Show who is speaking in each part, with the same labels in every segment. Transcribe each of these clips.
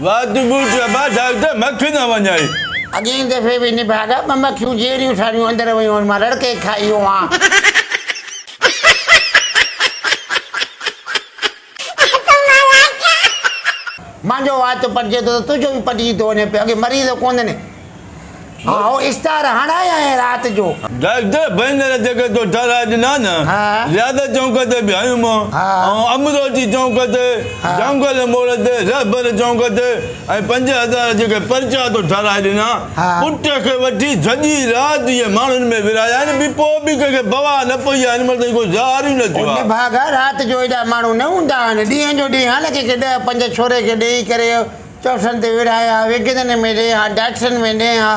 Speaker 1: वात बूट अबा डॉक्टर मख न वञाई।
Speaker 2: अॻिएं दफ़े बि निभागा ॿ मखियूं जीअरियूं सारियूं अंदरि वयूं आहिनि, मां रड़के खाई वियो आहियां। मुंहिंजो वात पटिजे थो त तुंहिंजो बि पटिजी थो वञे पियो। अॻे मरीज़ कोन्हनि। हा, हो इस्तार हणाए आया राति जो।
Speaker 1: डॉक्टर बैनर जेके तो ठराए ॾिना न, ज़्यादा चौक ते बि आयुमि, ऐं अमरोजी चौक ते, जंगल मोड़ ते, रहबर चौक ते, ऐं 5000 जेके परचा तो ठराए ॾिना, पुट खे वठी सॼी राति इहे माण्हुनि में विराया आहिनि, बि पोइ बि कंहिंखे बवा न पई आहे, हिन महिल ताईं को ज़ार ई न थियो आहे।
Speaker 2: भागा राति जो एॾा माण्हू न हूंदा आहिनि, ॾींहं जो ॾींहुं हाल कंहिंखे 10 5 छोरे खे ॾेई करे चौसनि ते विराया, वेगननि में ॾे हा, डाक्टरनि में ॾे हा,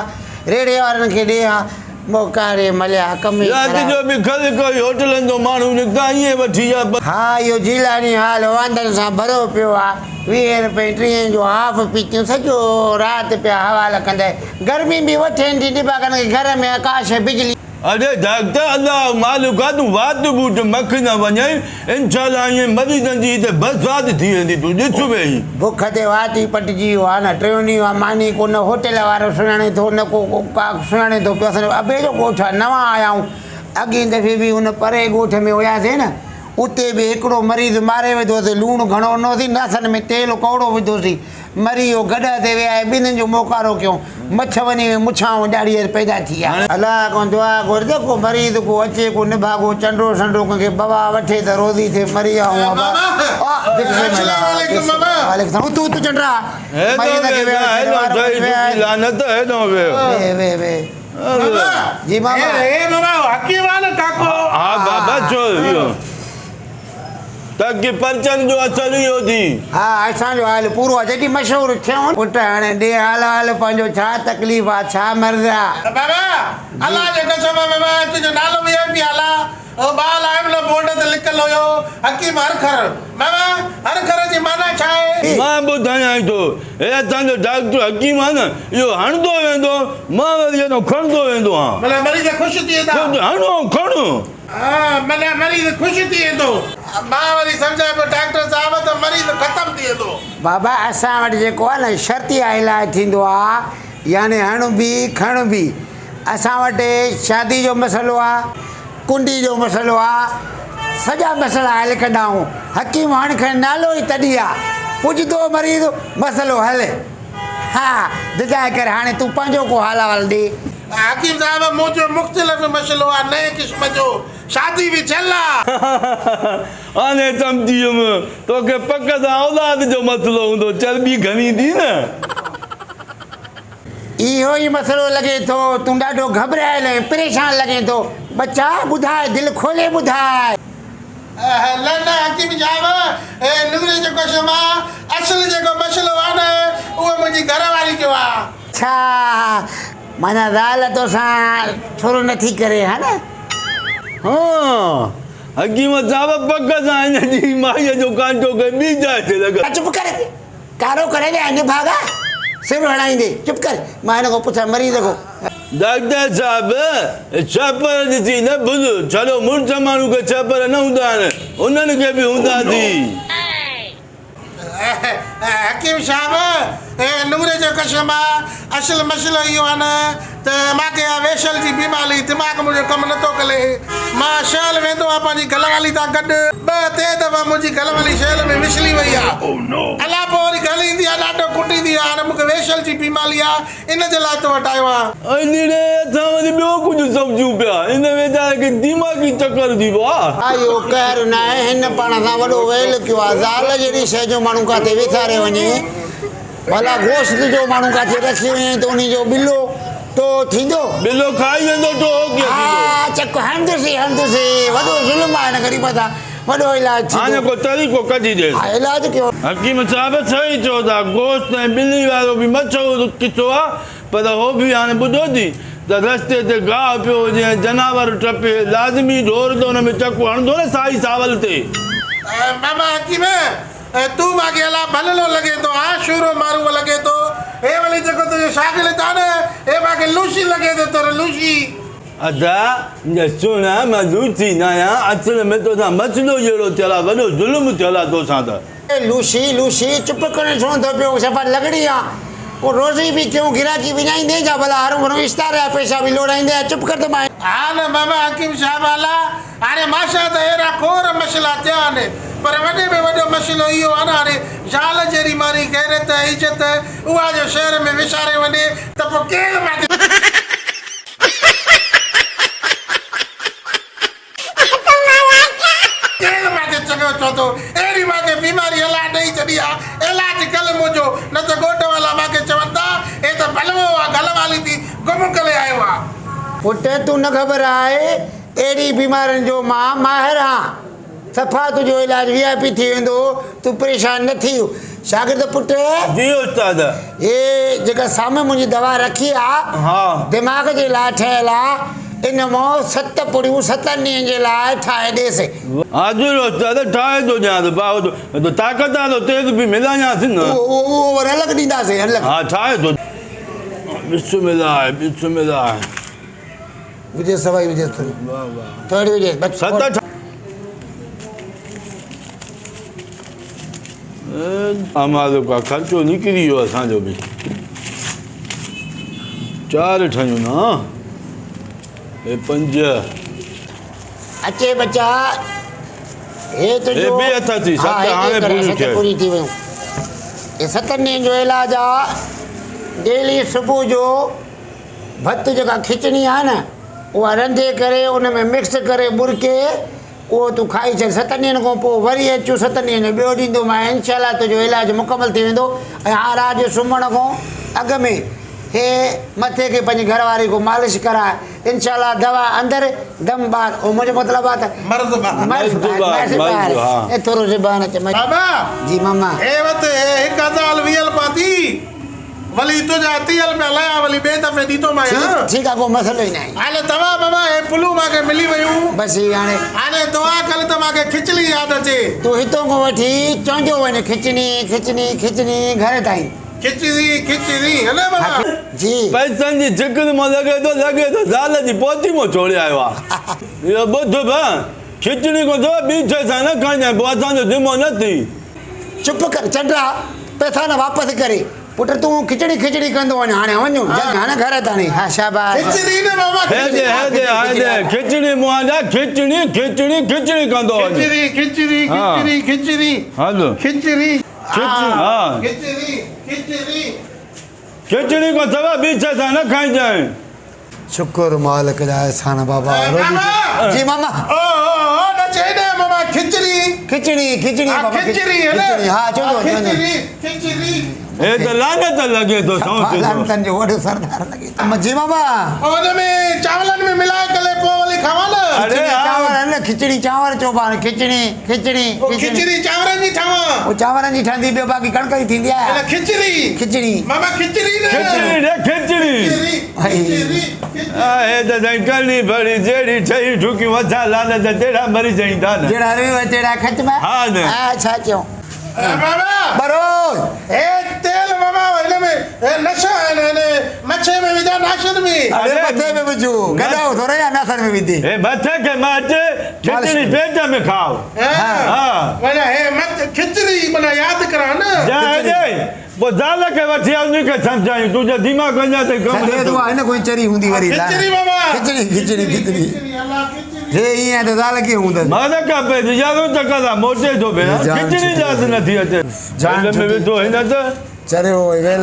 Speaker 2: रेड़े वारनि खे ॾे हा, मोकारे मलिया कम ई
Speaker 1: राति जो बि खल कोई होटलनि जो माण्हू निकिता ईअं वठी विया।
Speaker 2: हा, इहो जीलानी हाल वांदनि सां भरियो पियो आहे। 20 रुपए 30 जो हाफ़ पीतियूं, सॼो राति पिया हवाला कंदा। गर्मी बि वठनि थी निभागनि खे, घर में आकाश बिजली।
Speaker 1: अरे डॉक्टर अल्लाह मालिक आहे, तूं वात बूट मख न वञे, इंशाअल्लाह ईअं मरीज़नि जी हिते बरसाति थी वेंदी, तूं ॾिस वेही।
Speaker 2: बुख ते वात ई पटिजी वियो आहे न, टियों ॾींहुं आहे मानी को न होटल वारो सुञाणे थो, न को का सुञाणे थो पियो। असांजो अबे जो ॻोठु आहे, नवां आया आहियूं। अॻे दफ़े बि हुन परे ॻोठ में हुयासीं न, उते बि हिकिड़ो मरीज़ मारे विधोसीं, लूणु घणो ॾिनोसीं, नासनि में तेल कौड़ो विधोसीं, मरी वियो, गॾ ते विया, ॿिन्हिनि जो मोकारो कयूं, मच्छ वञी मुछां ॾाढी पैदा थी विया। अलाह खां दुआ घुरिजे को मरीज़ को अचे, को निभागो चंडो संडो कंहिंखे बवा वठे त रोज़ी थिए, मरी विया आहियूं। उथ उथ चंडा जी मामा।
Speaker 1: हा बाबा छो ताकी परचनि जो असरु इहो थी।
Speaker 2: हा, असांजो हाल पूरो आहे, जॾहिं मशहूरु थियूं पुट, हाणे ॾे हाल हाल पंहिंजो, छा तकलीफ़ आहे, छा मर्ज़ आहे?
Speaker 3: बाबा अल्लाह जो कसम आहे बाबा, तुंहिंजो नालो बि आहे अल्लाह। ॿार आयुमि न बोर्ड ते लिखियलु हुयो हकीम हर खर। बाबा हर खर जी माना छा आहे?
Speaker 1: मां ॿुधायां थो, हे असांजो डॉक्टर हकीम आहे न, इहो हणंदो वेंदो, मां वरी एॾो खणंदो वेंदो आहियां।
Speaker 3: माना मरीज़ ख़ुशि थी वेंदा।
Speaker 1: हणो खणो।
Speaker 3: हा, माना मरीज़ ख़ुशि थी वेंदो। मां वरी सम्झां पियो डॉक्टर साहिब त मरीज़ ख़तमु थी वेंदो।
Speaker 2: बाबा असां वटि जेको आहे न शर्ती इलाज थींदो आहे, यानी हण बि खण बि। असां वटि शादी जो मसइलो आहे, कुंडी जो मसइलो आहे, सॼा मसइला हल कंदा आहियूं। हकीम हण खण नालो ई तॾहिं आहे, पुॼंदो मरीज़ मसइलो हल। हा, दिजाए करे हाणे तूं पंहिंजो को हाल अहिवाल ॾे।
Speaker 3: हकीम साहिब मुंहिंजो मुख़्तलिफ़ मसइलो आहे, नए क़िस्म जो, शादी बि थियल आहे।
Speaker 1: हाणे सम्झी वियुमि, तोखे पक सां औलाद जो मसइलो हूंदो, चर्बी घणी थी न।
Speaker 2: इहो ई मसइलो लॻे थो, तूं ॾाढो घबरायल ऐं परेशान लॻे थो। बच्चा ॿुधाए, दिलि खोले ॿुधाए।
Speaker 3: न न हकीम साहिब, नुरे जो कसम आहे, असुलु जेको मसइलो आहे न उहो मुंहिंजी घरवारी जो आहे।
Speaker 2: छा माना ज़ाल तोसां थोरो नथी करे, हा न?
Speaker 1: हा हकीम साहिब, पक सां हिन जी माईअ जो कांटो कंहिं ॿी जाइ ते लॻल।
Speaker 2: चुप कर, कारो करे ॾे निभागा, सिर हणाईंदे, चुप कर। मां हिन खां पुछां मरीज़ खां।
Speaker 1: डॉक्टर साहिब, छापर ॾिसी न भुल, छॾो मुड़ुस माण्हू खे छापर न हूंदा आहिनि, उन्हनि खे बि हूंदा थी।
Speaker 3: हकीम साहिब, नूरे जो कसम आहे, असुलु मसइलो इहो आहे न त मूंखे आहे वेशल जी बीमारी, दिमाग़ मुंहिंजो कमु नथो करे। मां शहर वेंदो आहियां पंहिंजी घरवाली सां गॾु, 2 3 दफ़ा मुंहिंजी घरवाली शहर में विसरी वई आहे। अलाह पोइ वरी घर ईंदी आहे, ॾाढो कुटींदी आहे। हाणे मूंखे वेशल जी बीमारी आहे, इन जे लाइ तो वटि आयो आहियां।
Speaker 1: अरे असां वरी ॿियो कुझु सम्झूं पिया, हिन वीचारे खे दिमाग़ी चकर थी वियो आहे।
Speaker 2: इहो क़हर न आहे, हिन पाण सां वॾो वेल कयो आहे। ज़ाल जहिड़ी शइ जो माण्हू किथे विसारे वञे, भला गोश्त जो माण्हू किथे रखी वञे त उन जो बिलो तो थींदो,
Speaker 1: बिलो खाई वेंदो तो कीअं थींदो?
Speaker 2: हा, चक हणंदुसि हणंदुसि, वॾो ज़ुल्म आहे हिन ग़रीब सां, वॾो इलाज थींदो।
Speaker 1: हाणे को तरीक़ो कढी ॾे।
Speaker 2: हा, इलाज कयो।
Speaker 1: हकीम साहिब सही चओ था, गोश्त ऐं बिली वारो बि मशहूरु किसो आहे, पर हो बि हाणे ॿुधो थी त रस्ते ते गाह पियो हुजे ऐं जनावर टपे, लाज़मी ढोर त हुन में चकु हणंदो न साई सावल ते।
Speaker 3: मामा हकीम, तूं मूंखे अलाह भललो लॻे थो, हा शूरो माण्हू लॻे थो। हे वरी जेको तुंहिंजो शागिर्द आहे न, हे मूंखे लूशी लॻे थो, थोरो लूशी।
Speaker 1: अदा सुण, मां लूसी न आहियां, असुल में तोसां मसइलो जहिड़ो थियल आहे, वॾो ज़ुल्म थियल आहे तोसां त।
Speaker 2: اي لوسي لوسي چپ ڪري ڇو نٿو پيو صفا لڳڙي آ ڪو روزي به ڪيون گراڪي وڃائيندين ڇا ڀلا هرون ڀرون اشتهار جا پئسا به لوڙائيندين ڇا چپ ڪر ته مان
Speaker 3: ها نه بابا حڪيم صاحب الا هاڻي ماشا ته اهڙا کوڙ مسئلا ٿيا آهن پر وڏي ۾ وڏو مسئلو اهو آهي نه هاڻي زال جهڙي ماري غيرت ۽ عزت اها جو شهر ۾ وساري وڃي ته پوء ڪير مانکي ڪير مانکي چڱو چوندو اهڙي مانکي بيماري الله ڏئي ڇڏي آ علاج ڪل منهنجو نه ته ڳوٺ والا مانکي چون ٿا هي ته بلوو آ گل والي ٿي گم ڪري آيو آ.
Speaker 2: پٽ تون نه خبر آهي اهڙي بيمارين جو مان ماهر هان صفا تنهنجو علاج وي آء پي ٿي ويندو تون پريشان نه ٿي شاگرد پٽ.
Speaker 1: جي استاد.
Speaker 2: هي جيڪا سامهون منهنجي دوا رکي آ دماغ جي لاء ٺهيل آ ان مان ست پڙيون ستن ڏينهن جي لاء ٺاهي ڏيس.
Speaker 1: حاضر استاد ٺاهي ٿو ڏيانس ڀاء تو طاقت آ ته تيز به ملايانس نه.
Speaker 2: اهو اهو وري الڳ ڏينداسين الڳ.
Speaker 1: ها ٺاهي ٿو. بسم الله بسم الله.
Speaker 2: وجهيس سوائي وجهيس ٿوري.
Speaker 1: واه واه.
Speaker 2: ٿوري وجهيس بس.
Speaker 1: ست اماز کا خرچو نڪري ويو اسان جو به. چار ٺهيون نه هي پنج.
Speaker 2: اچي ٻچا هي تنهنجو
Speaker 1: هي به اٿس ست هاڻي پوريون ٿيون.
Speaker 2: پوري ٿي ويون. هي ستن ڏينهن جو علاج آ. ڊيلي صبح جو ڀت جيڪا کچڻي آ نه اها رنڌي ڪري ان ۾ مڪس ڪري ٻرڪي اهو تون کائي ڇڏ ستن ڏينهن کان پوء وري اچ ستن ڏينهن جو ٻيو ڏيندومانء انشاء الله تنهنجو علاج مڪمل ٿي ويندو ۽ ها رات جو سمهڻ کان اڳ ۾ هي مٿي کي پنهنجي گهر واري کان مالش ڪراء انشاء الله دوا اندر دم ٻاهر او منهنجو مطلب آ ته
Speaker 3: مرض ٻاهر
Speaker 2: مرض ٻاهر مرض ٻاهر اي ٿورو زبان اچي
Speaker 3: بابا
Speaker 2: جي ماما
Speaker 3: هي وت هي هڪ هزار ويهه رپيا ٿي ولي تنهنجا 30 رپيا ليا ولي ٻئي دفعي ڏيندومانء ها.
Speaker 2: ٺيڪ آ ڪو مسئلو ئي ناهي.
Speaker 3: هاڻي دوا بابا هي پلون مان کي ملي ويون.
Speaker 2: بس هي هاڻي.
Speaker 3: هاڻي دعا ڪر ته مان کي کچڙي ياد اچي.
Speaker 2: تون هتون کان وٺي چوندو وڃ کچڻي کچڻي کچڻي گهر تائين.
Speaker 3: کچڙي کچڙي ها نه بابا.
Speaker 2: جي.
Speaker 1: پئسن جي ڇڪن مان لڳي ٿو لڳي ٿو زال جي پوتي مان ڇوڙي آيو آ. اهو ٻڌ به کچڙي کان سواء ٻي شيء سان نه کائجانء پوء اسان جو ذمو نه ٿي.
Speaker 2: چپ ڪر چنڊا پئسا نه واپس ڪري پٽ تون کچڙي کچڙي ڪندو وڃ هاڻي وڃ جلد هاڻي گهر تاڻي ها شاباش
Speaker 3: کچڙي نه بابا
Speaker 1: هيڏي هيڏي هيڏي کچڙي مون جا کچڙي کچڙي کچڙي ڪندو وڃ
Speaker 3: کچڙي کچڙي کچڙي کچڙي
Speaker 1: هل
Speaker 3: کچڙي
Speaker 1: کچڙي ها
Speaker 3: کچڙي کچڙي
Speaker 1: کچڙي کان سوا ٻي شيء سان نه کائجانء.
Speaker 2: شڪر مالڪ جا احسان بابا روزي جي ماما.
Speaker 3: او او او نه چئي نه ماما کچڙي
Speaker 2: کچڙي کچڙي بابا
Speaker 3: کچڙي هي نه
Speaker 2: ها چوندو
Speaker 3: کچڙي کچڙي
Speaker 1: هي ته لعنت لڳي ٿو سو
Speaker 2: سڌو لعنتن جو وڏو سردار لڳي ٿو جي ماما.
Speaker 3: ان ۾ چانورن ۾ ملائي ڪلي پوء ولي کاوان نه
Speaker 1: اڙي
Speaker 2: چانور نه کچڙي چانور چئبو آهي کچڙي کچڙي
Speaker 3: کچڙي چانورن جي ٺاوان
Speaker 2: او چانورن جي ٺهندي ٻيو باقي ڪڻڪ جي ٿيندي آهي
Speaker 3: کچڙي
Speaker 2: کچڙي
Speaker 3: ماما کچڙي نه
Speaker 1: کچڙي نه کچڙي آهي ته سائين ڪرڻي ڀري جهڙي ٺهي ٺڪيون اسان لعنت تهڙا مري جائيندا نه
Speaker 2: جهڙا رويو تهڙا کچ ۾
Speaker 1: ها نه
Speaker 2: ها ڇا چيون
Speaker 3: بابا
Speaker 2: بروز
Speaker 3: هي تيل بابا هن ۾ هي نشا آهن هن مڇي ۾ وجها ناشن ۾
Speaker 2: اڙي مٿي ۾ وجهو گڏاو ٿوري يا ناسن ۾ وڌي
Speaker 1: هي مٿي کي مچ کچڙي پيٽ ۾ کائو
Speaker 3: ها معنيٰ هي مچ کچڙي معنيٰ ياد ڪران نه
Speaker 1: جا هيڏي پوء زال کي وٺي آ انهي کي سمجهايون تنهنجو دماغ اڃا تائين ڪم
Speaker 2: نه ٿو هن ڪوئي چري هوندي وري
Speaker 3: کچڙي بابا
Speaker 2: کچڙي کچڙي کچڙي هي ائين ته زال ڪيئن هوندس
Speaker 1: مالڪ پي يارو چڪر آ موٽي ٿو ڀيڻا کچڙي ياد نه ٿي اچي
Speaker 2: جان
Speaker 1: ۾ وڌو هن ته
Speaker 2: چريو وئي ويل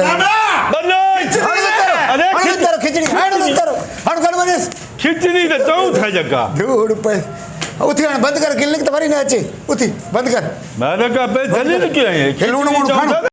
Speaker 1: بلو
Speaker 2: اري کچڙي هڻ تر هڻ گهڻ وڃيس
Speaker 1: کچڙي ته چئون ٿا جڪا
Speaker 2: ڌوڙ پئي اٿي هاڻي بند ڪر ڪلينڪ ته وري نه اچي اٿي بند ڪر
Speaker 1: مالڪ پي جلي نه ڪيئن
Speaker 2: لوڻ ووڻ کڻ.